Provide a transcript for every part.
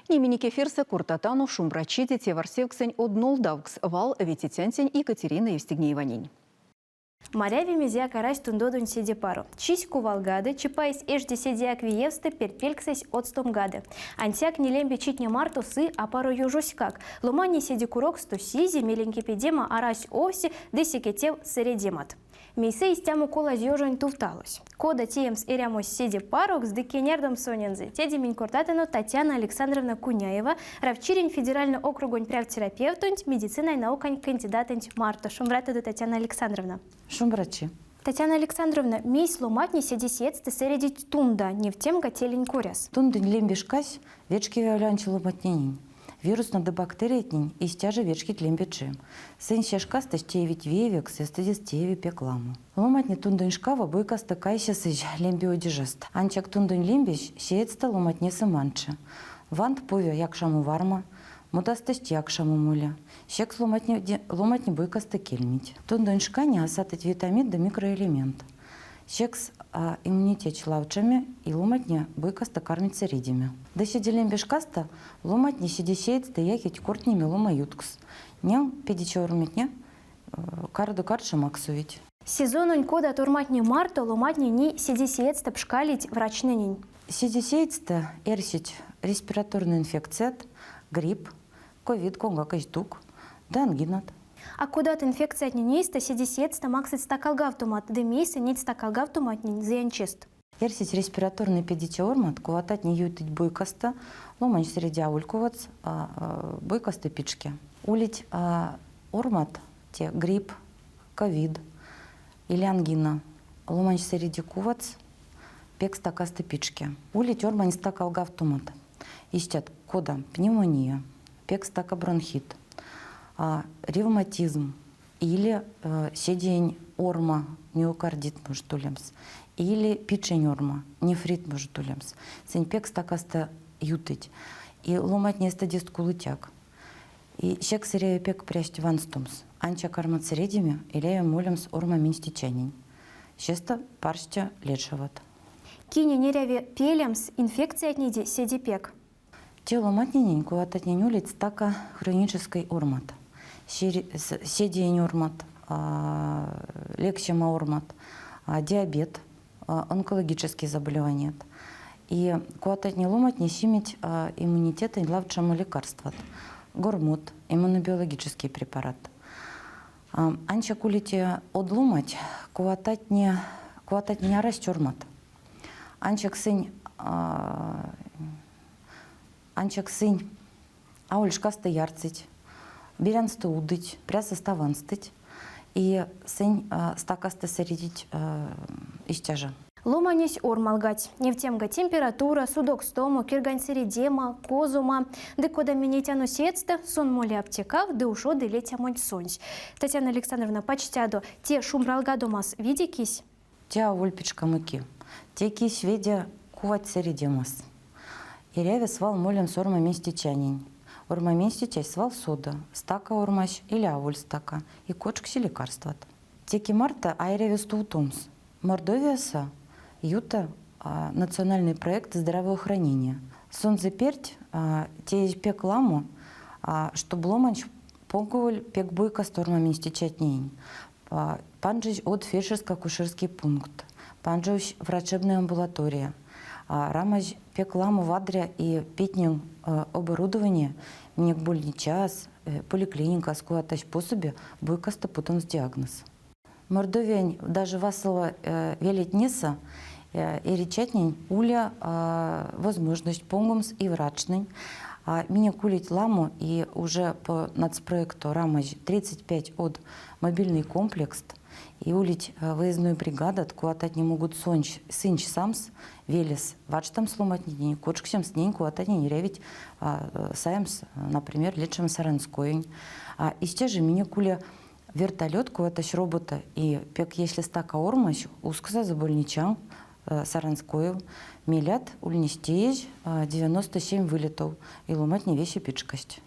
Ней минек эфирсэ кортатано шумбрачиде теварсевксэнь од нолдавкс вал ветицянтень Екатерина Евстигнееванень. Маряви, мезеяк арась тундодонть седе паро. Чись кувалгады, чипаесь эжди седеяк виевстэ, пертьпельксэсь одстомгады. Ансяк не лембе читне марто сы апаро ёжоськак. Ломанесь седе куроксто сизи, мелень кепедема арась овсе ды секе-тев сэредемат. Мейсэ истямо колазь ёжонь тувталось? Кода теемс эрямось седе парокс ды кенярдомс сонензэ? Теде минь кортатано Татьяна Александровна Куняева, Равчирень федеральной округонь прявт терапевтонть, медицинань наукань кандидатонть марто. Шумбратадо, Татьяна Александровна. Шумбрачи. Татьяна Александровна, мейсь ломантне седе сеедьстэ сэредить тунда, невтемга телень коряс? Тундонь лембе шкась вечкеви олянь ломантненень. Вирустнэ ды бактериятнень истя жо вечкить лембе чи. Сынь се шкасто теевить виевекс, эстэдест тееви пек ламо. Ломантне тундонь шкава бойкасто кайсесызь лембе одежаст. Ансяк тундонь лембесь сеедьстэ ломантнесэ манчи. Вант пуви якшамо варма, модастось якшамо моли. Секс ломантне, ломантне бойкасто кельмить. Тундонь шкане а сатыть витаминт ды микроэлементт. Секс иммунитет лавчами и ломантне бойкасто кармить сэредеме. Ды седе лембе шкасто ломантне седе сеедьстэ якить кортнеме лома юткс. Нем педичаурметне кардо каршо максовить. Сезононь кодат орматне марто ломантне ней седе сеедьстэ пшкалить врачтненень. Седе сеедьстэ эрсить респираторной инфекцият, грипп, ковид, конгак тук ды ангинат. А кодат инфекциятнень эйстэ седе сеедьстэ максыть стакалгавтомат ды мейсэ неть стакалгавтоматнень зыянчист? Эрсить респираторной педиця ормат, кувататне ютыть бойкасто, ломань сэреди аволь куватьс, бойкасто пичке. Улить ормат, те грипп, ковид или ангина. Ломань сэреди куватьс, пек стакасто пичке. Улить ормань стакалгавтомат. Истят, кода пневмония, пек стака бронхит, ревматизм или седень орма, миокардит может улемс, или пичень орма, нефрит может улемс. Сынь пек стакасто ютыть. И ломантне эстэдест кулытяк. И секс эряви пек пряст ванстомс. Ансяк кармат сэредеме, эряви молемс ормаменстицянень. Сестэ парсте лечават. Кинень эряви пелемс инфекциятнеде седе пек? Те ломантненень кувататнень улить стака хронической ормат. Седеень ормат, лексема ормат, диабет, онкологические заболевания. И кувататне ломантне симить иммунитетэнь лавчамо лекарстват, гормот, иммунобиологический препарат. Ансяк улить од ломанть, кувататне, кувататне арасть ормат. Ансяк сынь ансяк сынь аволь шкасто ярсыть, берянстэ удыть, прясост ванстыть. И сынь стакасто сэредить истя жо. Ломанесь ормалгадсь. Невтемга температура, судокстомо, киргань сэредема, козома. Ды кода минь нейтяно сеедьстэ, сон моли аптекав ды ушоды лецямонть сонсь. Татьяна Александровна, пачтядо, те шумбралгадомас виде кись? Те аволь пичкамо ки. Те кись веде кувать сэредемас. Эряви свал молемс ормаменстицянень. Ормаменстицясь свал соды, стака ормась или аволь стака, и кочкси лекарстват. Теке марто а эряви стувтомс. Мордовиясо юты национальный проект здравоохранения. Сонзэ перть теезь пек ламо, чтоб ломанть понговоль пек бойкасто ормаменстицятненень. Панжозь од фельдшерско-акушерский пункт, панжовсь врачебная амбулатория, рамазь пек ламо вадря и питней оборудование, минек больничас, поликлиникас, куватась пособие бойкасто путомс диагноз. Мордовиянь даже васоло велетнесэ эрицятнень ули возможность понгомс и врачтнень. Минек улить ламо и уже по нацпроекту рамазь 35 од мобильный комплекст и улить выездной бригада, кувататне могут сонсь сынсь самс велес варштамс ломантненень, кочксемс нень, кувататнень эрявить саемс, например, лечемс Саранскоень. Истя же минек ули вертолет, куватась робота, и пек если стака ормась, усксазо больничав Саранскоев, мелят ульнесь теезь 97 вылетов, и ломантне весе пичкасть.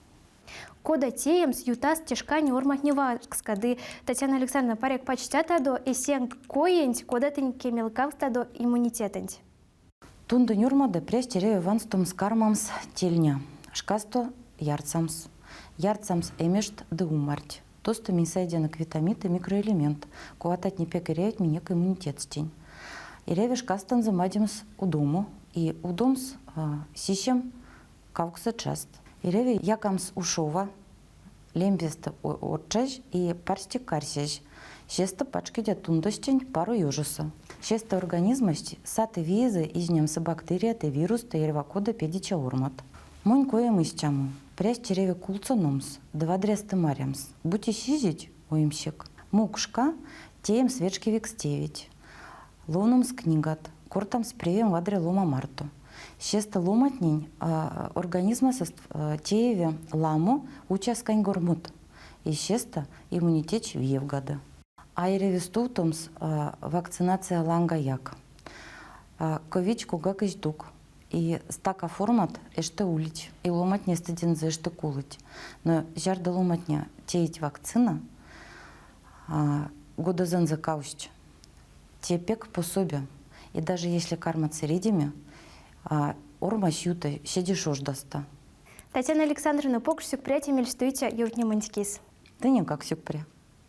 Кода теемс ютасть те шкань орматне вакска ды Татьяна Александровна, паряк пачтятадо эсенк коенть, кода тынь кемелгавтадо иммунитетэнть? Тундонь ормадо прясь эряви ванстомс кармамс тельня. Шкасто ярцамс. Ярцамс эмежть ды умарть. Тосто минь сайдянок витаминт и микроэлементт, конататне пек эрявить минек иммунитетстэнь. Эряви шкастонзо мадемс удомо и удомс сисем кавксо част. Эряви якамс ушова, лембестэ оршазь и парсте карсезь. Сестэ пачкодят тундостень паро ёжосо. Сестэ организмось саты виезэ изнямс бактерият и вируст эрьва кода педиця ормат. Монь коем истямо. Прясь эряви кулцономс ды вадрясто марямс. Бути сизить, оймсек. Мук шка теемс вечкевикс тевть. Ловномс книгат, кортамс превень вадря лома марто. Сестэ ломантнень организмасост тееви ламо уцяскань гормонт. И сестэ иммунитець виевгады. А эряви стувтомс вакцинация лангаяк. Ковидсь ковгак эзь тук. И стака формат эште улить, и ломантне эстедензэ эште кулыть. Но зярдо ломантне теить вакцина, годозонзо кавсть, те пек пособие. И даже если кармат сэредеме, ормась юты седе шождасто. Татьяна Александровна, покш сюкпря те мельстуиця ёвтнеманть кис. Тыненкак сюкпря.